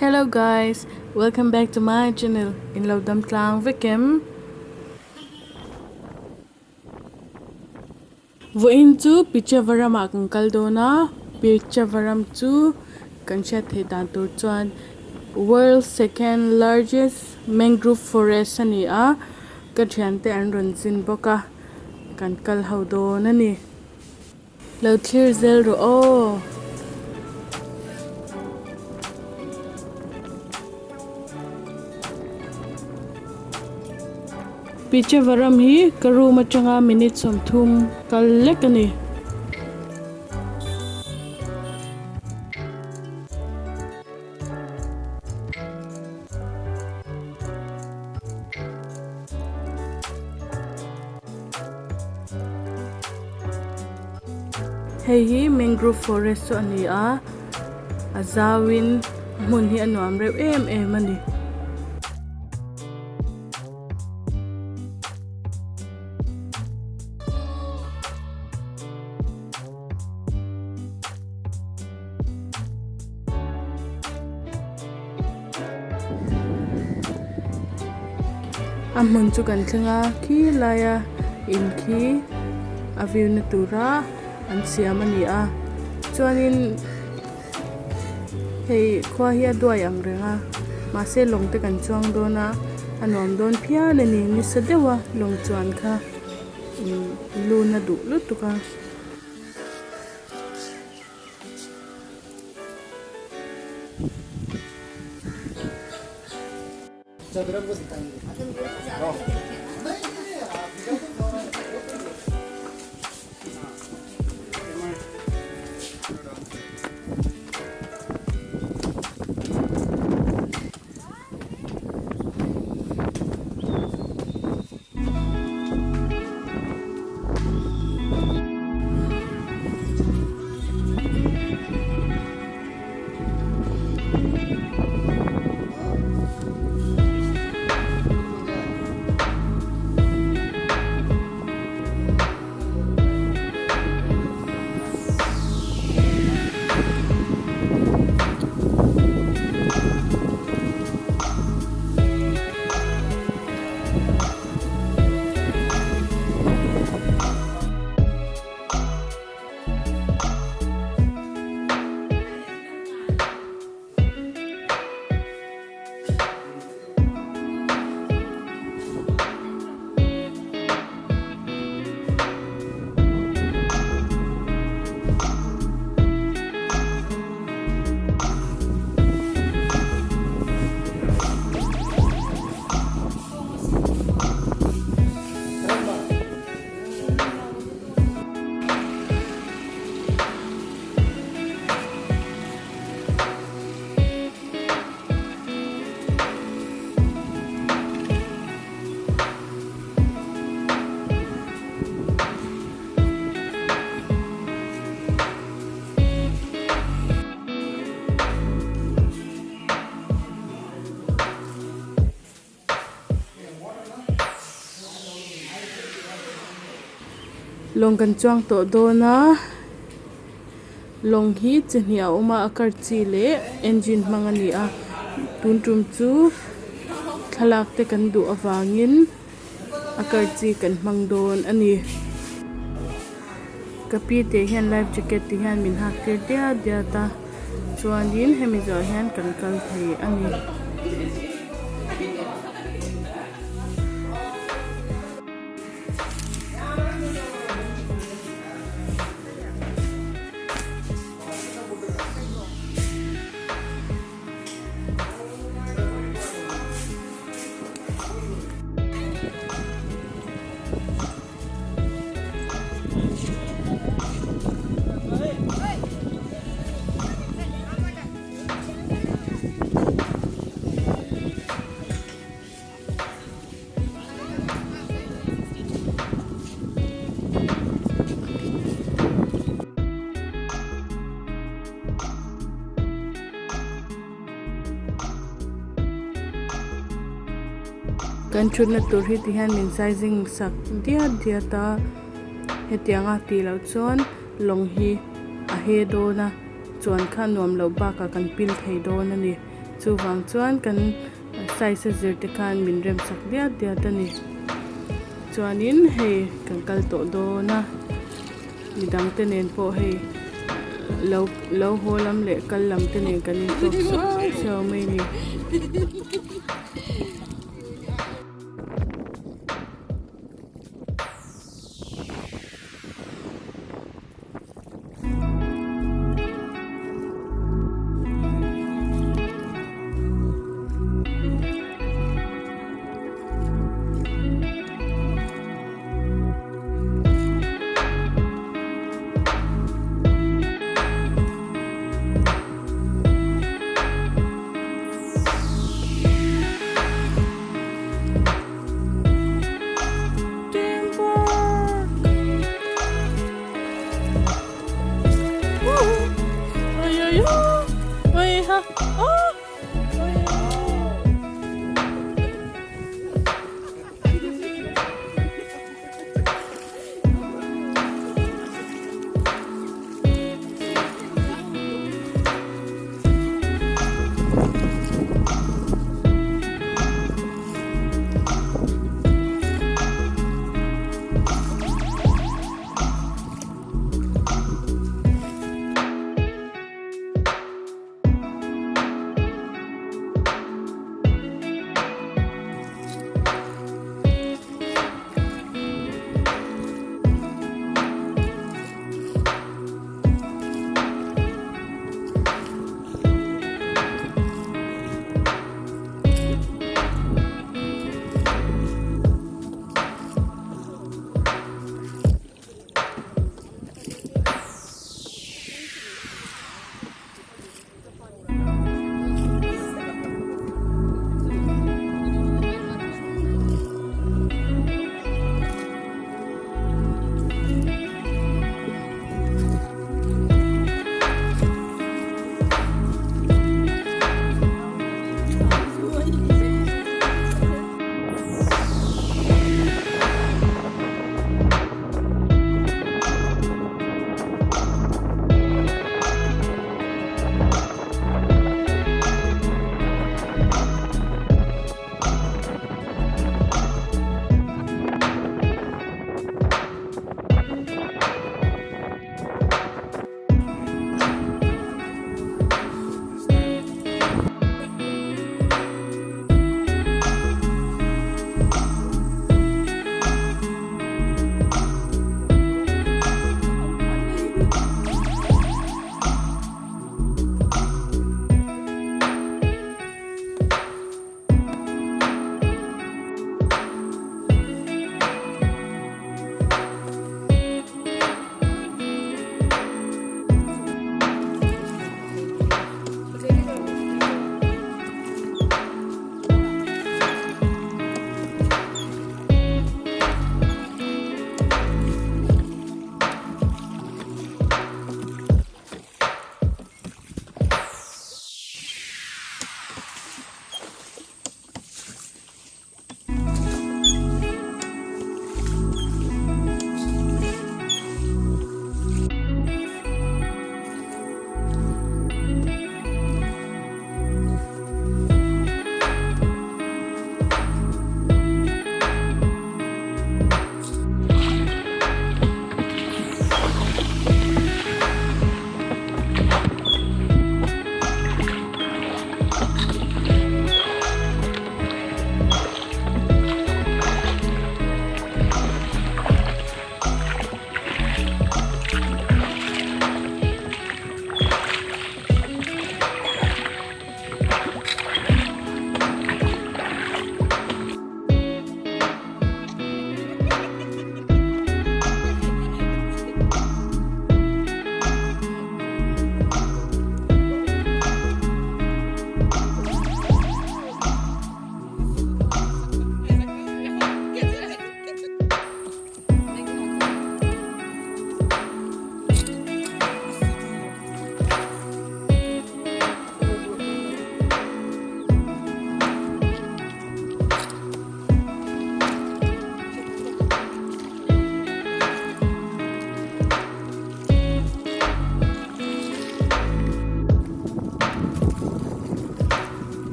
Hello guys, welcome back to my channel in lo dam tlang vek em? Vawiin chu Pichavaram ah kan kal dawn a, Pichavaram chu kan hriat theih dan tur chuan world second largest mangrove forest a ni a, ka thiante an rawn zin bawk a, kan kal ho dawn a ni. Lo thlir zel rawh aw. Pichavaram hi ka room atanga minute 30 kal lek a ni. Hei hi mangrove forest chu a ni a a zau in a hmun hi a nuam reuh em em a ni. A hmun chu kan thleng a khi laia in khi a view na tura an siam a ni a chuanin hei khua hi a duai ang reng a mahse lawng te kan chuang dawn a a nuam dawn phian a ni nasa deuh a lawng chuan kha imm lun a duh lutuk a. Lawng kan chuang tawh dawn a lawng hi chi hnih a awm a a kar chi leh engine hmang a ni a tun tum chu thlalak te kan duh avangin a kar chi kan hmang dawn a ni ka pi te hian life jacket te hian min hak tir diat diat a chuanin hemi zawh hian kan kal thei a ni. Kan thutna tur hi ti hian min sizing sak diat diat a hetianga tih loh chuan lawng hi a he dawn a chuan kha nuam loh bakah kan pil thei dawn a ni. Chuvang chuan kan size a zir te khan min rem sak diat diat a ni. Chuanin hei kan kal tawh dawn a, midang te nen pawh hei lo lo haw lam leh kal lam te nen kan intawk suau suau mai a ni.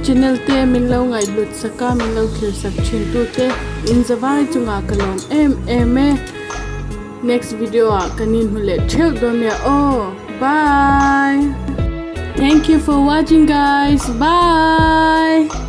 channel te min lo ngaihhlut sak a min lo thlir sak thin tu te in zavai chungah ka lawm em em e. Next video ah kan inhmu leh theuh dawn nia aw. Bye. Thank you for watching guys. Bye.